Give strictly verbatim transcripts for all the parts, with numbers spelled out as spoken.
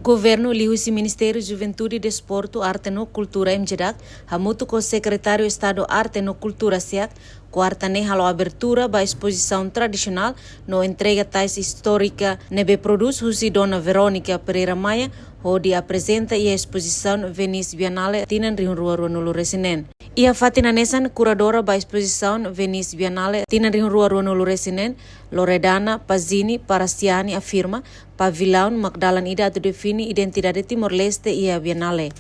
Governu liuhusi Ministériu Juventude, Desportu, Arte no Kultura, MJDAK, hamutuk ho Sekretáriu Estadu Arte no Kultura, SEAK, kuarta ne'e halo abertura ba espozisaun tradisionál no entrega tais istórika ne'ebé prodús husi Dona Verónica Pereira Maia, hodi aprezenta iha espozisaun Venice Biennale tinan rihun rua ruanulu-resin-neen. Iha fatin hanesan, kuradora ba espozisaun Venice Biennale tinan rihun rua ruanulu-resin-neen, Loredana Pazzini Parastiani, afirma, pavilaun mak dalan ida atu define identidade Timor-Leste iha Biennale.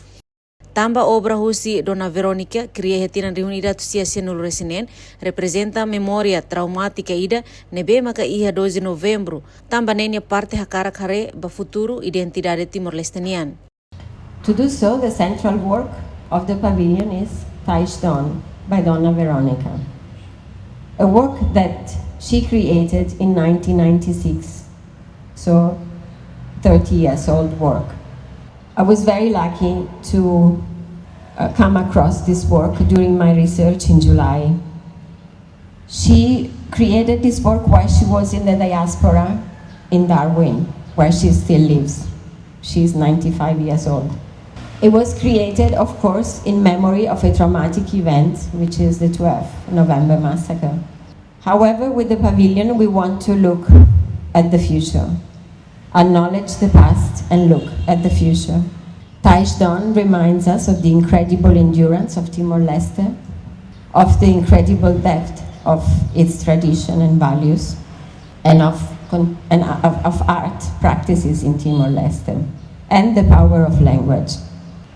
Tanba obra husi Dona Verónica, kria iha tinan rihun ida atus sia sianulu-resin-neen, reprezenta memória traumátika ida ne'ebé maka iha doze Novembru, tanba ne'e nia parte hakarak haree ba futuru identidade Timor-Leste nian. To do so, the central work of the pavilion is Tais Dawn by Dona Verónica, a work that she created in nineteen ninety-six, so thirty years old work. I was very lucky to, uh, come across this work during my research in July. She created this work while she was in the diaspora in Darwin, where she still lives. She's ninety-five years old. It was created, of course, in memory of a traumatic event, which is the twelfth November massacre. However, with the pavilion, we want to look at the future, acknowledge the past, and look at the future. Tais Dawn reminds us of the incredible endurance of Timor-Leste, of the incredible depth of its tradition and values, and of con-, and of, of art practices in Timor-Leste, and the power of language.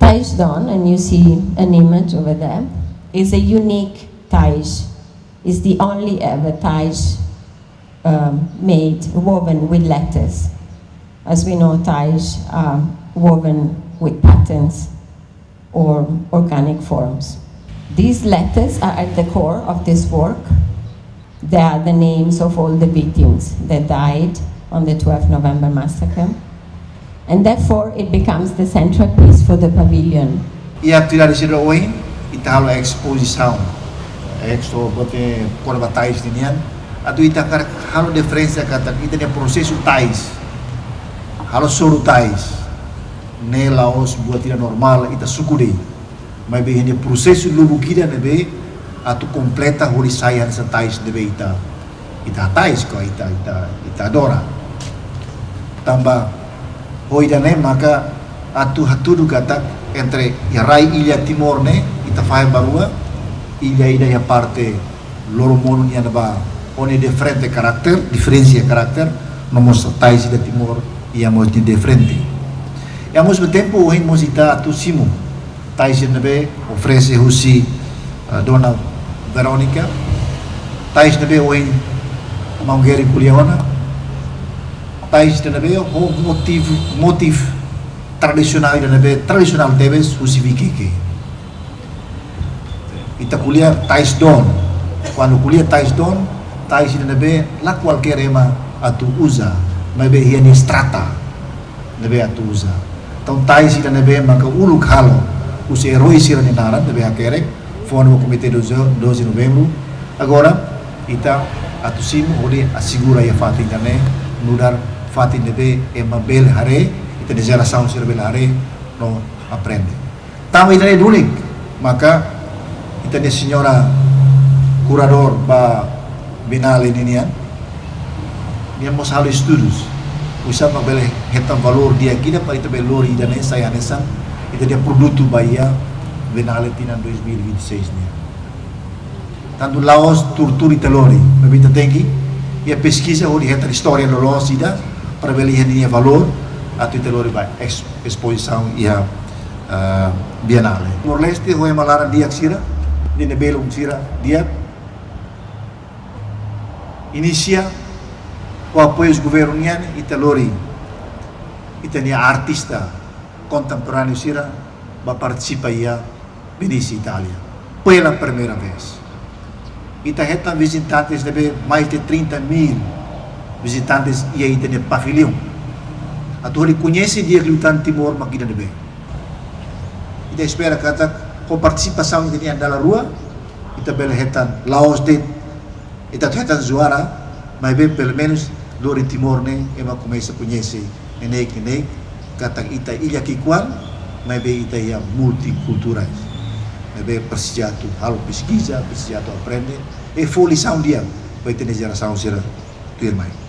Tais Dawn, and you see an image over there, is a unique tais. Is the only ever tais, um, made, woven with letters. As we know, tais are woven with patterns or organic forms. These letters are at the core of this work. They are the names of all the victims that died on the twelfth November massacre. And therefore, it becomes the central piece for the pavilion. Iha atividade sira ohin, ita halo espozisaun. Expo bote kona-ba tais ninian. Atu ita hakarak halo diferensa katak ita-nia prosesu tais. Halo soru tais. Ne'e la'ós buat ida normál, ita suku de'it. Maibé iha nia prosesu lubuk ida ne'ebé atu kompleta hodi sai hanesan tais ne'ebé ita, ita hatais ka ita, ita, ita adora. Tanba ho ida-ne'e maka atu hatudu katak entre iha rai illa Timor ne'e ita fahe ba rua, illa ida iha parte loromonu nian ba ho nia diferente karakter, diferensia karakter, no mós tais ida Timor iha mós nia diferente. I ao mesmo tempo, ohin mós ita atu simu tais ida ne'ebé oferese husi, ah, Dona Verónica, tais ida ne'ebé ohin maun Geri ko'alia ona, tais ida ne'ebé ho motivu, motif tradisionál ida ne'ebé tradisionál tebes husi Vikeke. Ita ko'alia tais dawn. Kuandu ko'alia tais dawn, tais ida ne'ebé la kualkér ema atu uza, maibé iha nia strata ne'ebé atu uza. Entaun tais ida ne'ebé maka uluk halo husi erói sira-nia naran ne'ebé hakerek, fó ona ba Komité doze, doze Novembru. Agora, ita atu simu hodi asegura iha fatin ida-ne'e, nu'udar fatin ne'ebé ema bele haree, ita-nia jerasaun sira bele haree no aprende. Tanba ita-nia duni, maka ita-nia señora kuradór ba Biennale ninian, nia mós halo estudus. Oinsá mak bele hetan valór di'ak ida para ita bele lori ida-ne'e sai hanesan ita-nia produtu ba iha Biennale tinan dois mil e vinte e seis nian. Tantu la'ós tuur-tuur ita lori, maibé ita tenke iha peskiza hodi hetan istória loloos ida, para bele iha ninia valór, atu ita lori ba es-, espozisaun iha, ah, Biennale. Timor-Leste ho ema laran di'ak sira, ita-nia belun sira di'ak, inisia ho apoiu governu nian, ita lori ita-nia artista kontemporáneu sira ba partisipa iha Venezia, Itália, pela primeira vez. Ita hetan vizitantes ne'ebé mais de trinta mil vizitantes iha ita-nia pavilaun. Atu hodi koñese di'ak liután Timor mak ida ne'ebé. Ita espera katak ho partisipasaun ida-ne'e dala rua, ita bele hetan la'ós de'it ita atu hetan juara, maibé pelumenus lori Timor ne'e ema komesa koñese neineik-neineik, katak ita illa ki'ikoan, maibé ita iha multikulturais. Maibé presiza atu halo peskiza, presiza atu aprende, e fó lisaun di'ak ba ita-nia jerasaun sira tuirmai.